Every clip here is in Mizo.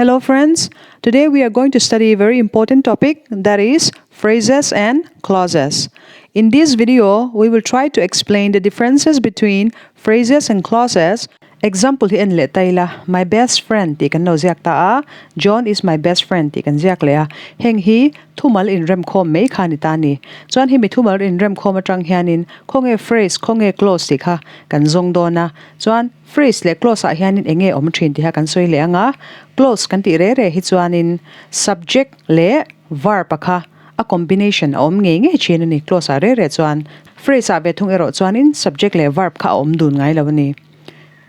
Hello friends, today we are going to study a very important topic that is phrases and clauses. In this video, we will try to explain the differences between phrases and clauses. Example hi en leh ta ila, my best friend tih kan lo ziak ta a, John is my best friend tih kan ziak leh a. Heng hi thumal inremkhawm mai kha a ni ta a ni. Chuan hemi thumal inremkhawm atang hianin khawnge phrase, khawnge clause tih kha kan zawng dawn a. Chuan Phrase leh clause ah hianin eng nge awm thin tiha kan sawi leh ang a, clause kan tih reh reh hi chuanin subject leh verb a kha a combination a awm ngei ngei thin a ni clause ah reh reh chuan. Phrase ah ve thung erawh chuanin subject leh verb kha a awm dun ngai lo a ni.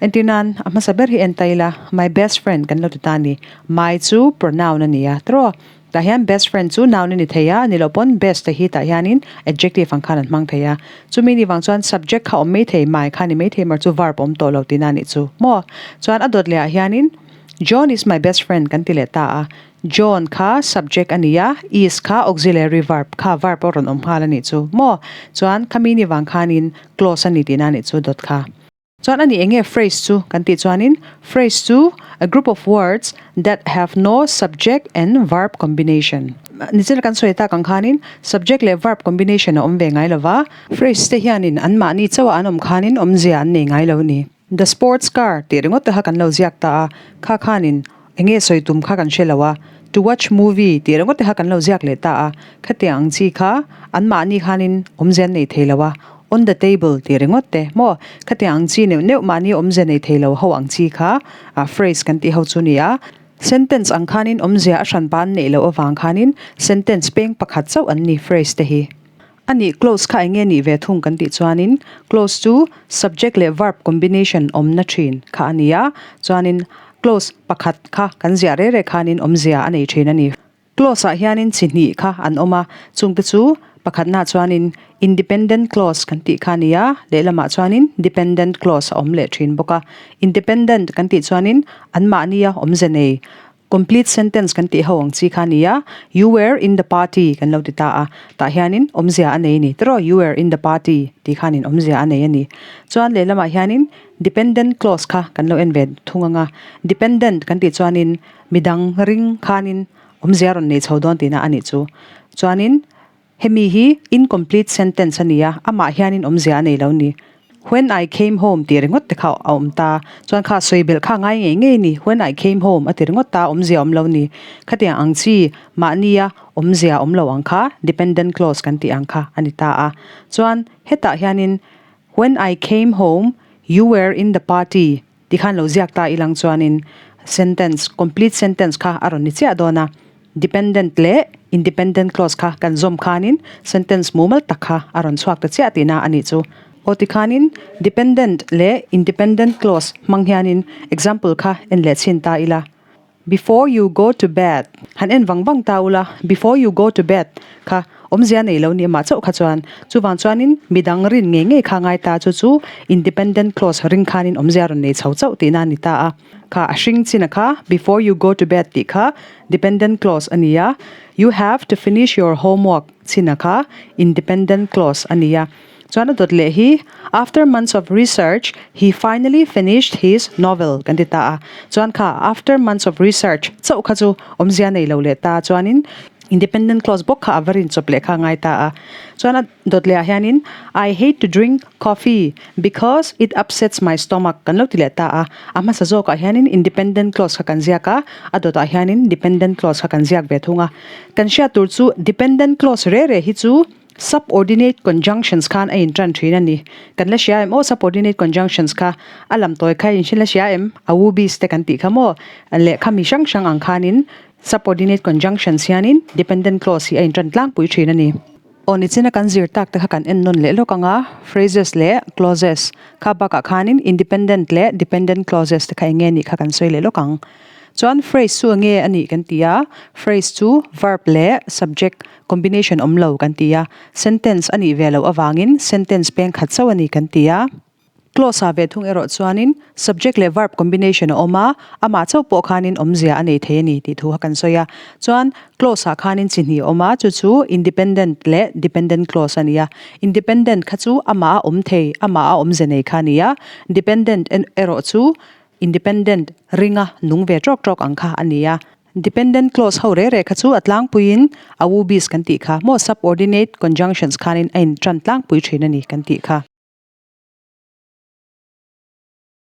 Entir nan a hmasa ber hi en ta ila, my best friend kan lo ti ta a ni. My chu pronoun a ni a, tiraw? Tah hian best friend chu noun a ni thei a, ni loh pawn best te hi tah hianin adjective ang khan an hmang thei a. Chumi ni vang chuan subject kha awm mai thei, mai kha ni mai thei mar chu verb awm tawh lo tihna a nih chu maw. Chuan a dawt leh ah hianin John is my best friend kan ti leh ta a, John kha subject a ni a, is kha auxiliary verb kha verb a rawn awm nghal a nih chu maw. Chuan khami ni vang khanin clause a ni tihna a nih chu dawt kha. Chuan a ni enge phrase chu kan tih chuanin phrase chu a group of words that have no subject and verb combination. Nichina kan sawi tak ang khanin subject leh verb combination a awm ve ngai lova, phrase te hianin anmahni chauha an awm khanin awmzia an nei ngai lo a ni. The sports car tih ringawt te kha kan lo ziak ta a, kha khanin Enge sawi tum kha kan hre lo a, to watch movie tih ringawt te kha kan lo ziak leh ta a, khatiang ang chi kha anmahni khanin awmze an nei thei lo a, on the table tih ringawt te maw, khatiang ang chi neuh neuh mahni awmze nei thei lo ho ang chi kha phrase kan tih ho chu ni a, sentence ang khanin awmzia a hranpa an neih loh avang khanin sentence peng pakhat chauh an ni phrase te hi. A nih clause kha enge nih ve thung kan tih chuanin clause chu subject leh verb combination awmna thin kha a ni a, chuanin clause pakhat kha kan ziah reh reh khanin awmzia a nei thin a ni. Clause ah hianin chi hnih kha an awm a, chungte chu pakhatnaah chuanin independent clause kan tih kha a ni a, lehlamah chuanin dependent clause a awm leh thin bawk a. Independent kan tih chuanin anmahnia awmze nei Complete sentence kan tih ho ang chi kha a ni a, You were in the party kan lo ti ta a, tah hianin awmzia a nei a ni. Tiraw, you were in the party tih khanin awmzia a nei a ni. Chuan lehlamah hianin dependent clause kha kan lo en ve thung ang a, dependent kan tih chuanin midang ring khanin awmzia rawn nei chho dawn tihna a nih chu. Chuanin Hemi hi incomplete sentence a ni a, amah hianin awmzia a nei lo ni. When I came home tih ringawt te kha a awm ta. Chuan kha sawi belh kha ngai ngei ngei ni. When I came home a ti ringawt ta, awmzia awm lo ni. Khatiang ang chi mahnia awmzia awm lo ang kha dependent clause kan tih ang kha a ni ta a. Chuan hetah hianin When I came home, you were in the party Ti khan lo ziak ta ilang chuanin sentence, complete sentence kha a rawn ni chiah dawn a. Dependent leh independent clause kha kan zawm khanin sentence mumal tak kha a rawn chhuak ta chiah tihna a nih chu. Aw ti khanin dependent leh independent clause hmang hianin example kha en leh chhin ta ila. Before you go to bed, han en vang vang ta ula, before you go to bed kha awmzia nei lo ni amah chauh kha chuan, chuvang chuanin midang rin ngei ngei kha ngai ta chu chu independent clause ring khanin awmzia rawn nei chho chauh tihna a ni ta a. Kha a hring chin a kha before you go to bed tih kha dependent clause a ni a, you have to finish your homework chin a kha independent clause a ni a. Chuan a dawt leh hi, After months of research, he finally finished his novel kan ti ta a. Chuan kha after months of research chauh kha chu awmzia nei lo leh ta. Chuanin independent clause bawk kha a va rin chawp leh kha a ngai ta a. Chuan a dawt leh ah hianin I hate to drink coffee because it upsets my stomach kan lo ti leh ta a. A hmasa zawkah hianin independent clause kha kan ziak a, a dawtah hianin dependent clause kha kan ziak ve thung a. Kan hriat tur chu dependent clause reh reh hi chu Subordinate conjunctions khan a intan thin a ni. Kan la hria em aw subordinate conjunctions kha a lam tawi kha in la hria em? A wu bis te kan tih kha maw? Lehkha mi hrang hrang ang khanin subordinate conjunctions hianin dependent clause hi a intan tlangpui thin a ni. Aw nichina kan zir tak te kha kan en nawn leh lawk ang a, phrases leh clauses kha bakah khanin independent leh dependent clauses te kha eng nge nih kha kan sawi leh lawk ang. Chuan phrase chu eng nge a nih kan ti a, phrase chu verb leh subject Combination awm lo kan ti a, sentence a nih ve loh avangin sentence peng khat chauh a ni kan ti a. Clause ah ve thung erawh chuanin subject leh verb combination a awm a, amah chauh pawh khanin awmzia a nei thei a ni tih thu kha kan sawi a. Chuan clause ah khanin chi hnih a awm a, chu chu independent leh dependent clause a ni a. Independent kha chu amah a awm thei, amah a awmze nei kha a ni a, dependent erawh chu. independent, ringa nung ve trawk trawk ang kha a ni a. Dependent clause ho reh reh kha chu a tlangpuiin a u bis kan tih kha maw subordinate conjunctions khanin a intran tlangpui thin a ni kan tih kha.